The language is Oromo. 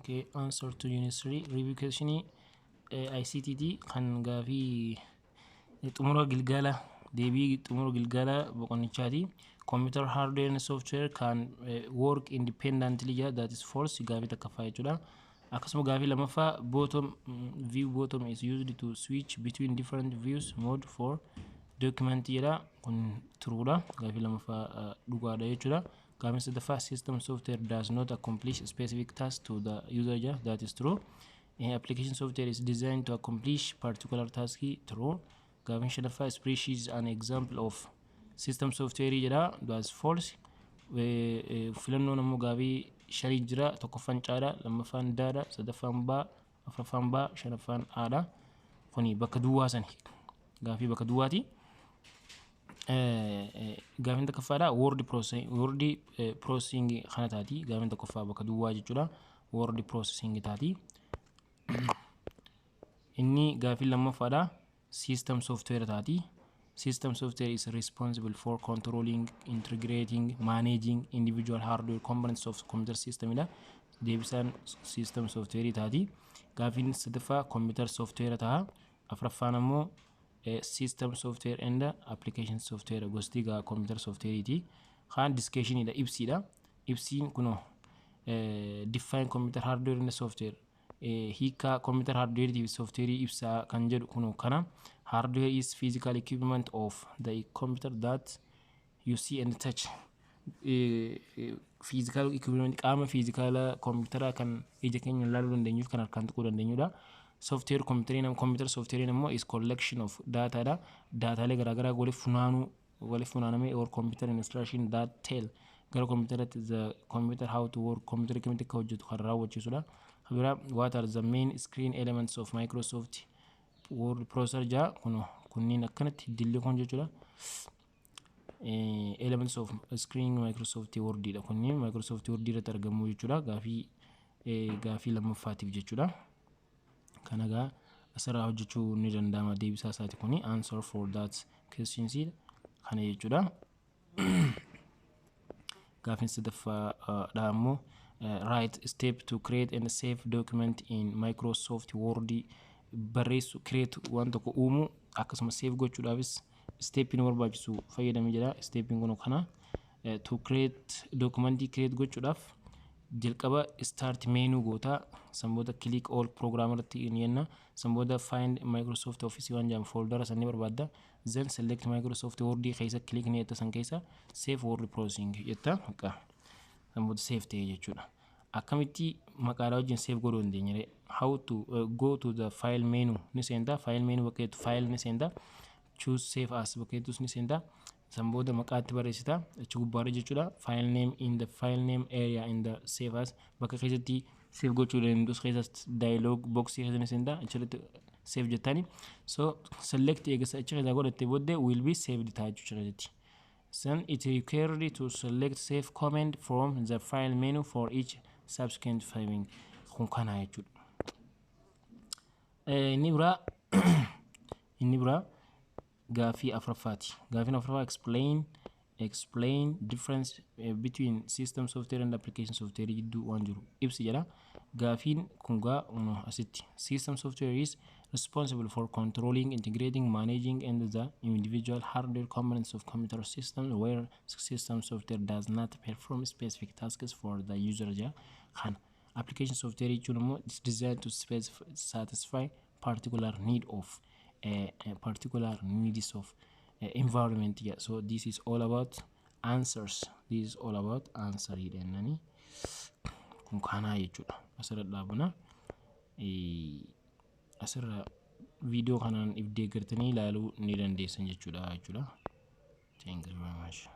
Okay, answer to unit 3 review question ICTT kan gaafii xumura gilgaala, deebii xumura gilgaala boqonnichaati. Computer hardware and software can work independently jedha. That is false, gaafii takkaffaa jechuudha. Akkasuma gaafii lammaffaa, bottom view bottom is used to switch between different views mode for document jedha. Kun truedha. Gaafii lammaffaa dhugaadha jechuudha. Gaafii sadaffaa, system software does not accomplish specific task to the user jedha. That is true. Application software is designed to accomplish particular task, true. Gaafii shanaffaa, spreadsheet is an example of system software jedha. That is false. Filannoon ammoo gaafii shanii jira. Tokkoffaan caadha, lammaffaan daadha, sadaffaan baa, afuraffaan baa, shanaffaan aadha. Kuni bakka duwwaa sani, gaafii bakka duwwaati. Gaafiin tokkoffaadha, word processing kana taati. Gaafiin tokkoffaa bakka duwwaa jechuudha, word processing taati. Inni gaafii lammaffaadha, system software taati. System software is responsible for controlling, integrating, managing individual hardware components of computer system dha. Deebisaan system software taati. Gaafiin sadaffaa computer software ta'a. Afuraffaan ammoo system software and application software gosti gaa computer software ti. Kaan discussionidha, ibsiidha. Ibsiin kunoo define computer hardware and software, hiika computer hardware fi software ibsaa kan jedhu kunoo kana. Hardware is physical equipment of the computer that you see and touch. Physical equipment, qaama physical computeraa kan ija keenya ilaaluu dandeenyuuf kan harkaan tuquu dandeenyudha. Software computer, computer software immoo is collection of data dha. Daataalee garaagaraa waliif funaanuu, waliif funaanamee, or computer instruction that tell gara computeratti the computer how to work, computer kamitti akka hojjetu kan raawwachiisudha. Biraa, what are the main screen elements of Microsoft Word processor jaa. Kun kunniin akkanatti dilli kun jechuudha. Elements of screen Microsoft Word dha. Kunniin Microsoft Word irratti argamu jechuudha. Gaafii lammaffaatiif jechuudha. Kana gaa asirraa hojjechuu ni danda'ama. Deebisaa isaati kuni, answer for that questions kana jechuudha. Gaafiin sadaffaadha ammoo, write step to create and save document in Microsoft Word. Barreessu, create, waan tokko uumuu akkasuma save gochuudhaafis steppiin barbaachisu fayyadamee jira. Steppiin kun kana. To create documentii create gochuudhaaf jalqaba start menu gootaa, san booda click all program irratti ni jenna, san booda find Microsoft Office waan jedhamu foldera san ni barbaadda, then select Microsoft Word keessa click ni jetta, san keessa save word processing jetta, maqaa san booda save ta'e jechuudha. Akkamitti maqaadhaa wajjin save godhuu dandeenya? How to go to the file menu ni seenta, file menu bakka jettu file ni seenta, choose save as bakka jettus ni seenta, san booda maqaatti barreessita achi gubbaarra jechuudha. File name in the file name area in the save as bakka keessatti save gochuu dandeenyus keessa dialog box keessa ni seenta, achirratti save jettani. So select eegasa achi keessaa godhattee booddee will be saved ta'a jechuudha keessatti. Then it required to select save command from the file menu for each subsequent filing. Kun kana jechuudha. Inni biraa gaafii afuraffaati. Gaafiin afuraffaa, explain difference between system software and application software jidduu waan jiru ibsi jedha. Gaafiin kun gaa asitti system software is responsible for controlling, integrating, managing and the individual hardware components of computer system, where system software does not perform specific tasks for the user jedha. Kana application software jechuun immoo it's designed to satisfy particular need of particular needs of environment. Yeah, so this is all about answers. This is all about answer jennani. Kun kanaa jechuudha. Asirra dhaabuna. Asirra viidiyoo kanaan if deeggartanii ilaaluu ni dandeessan jechuudha. Thank you very much.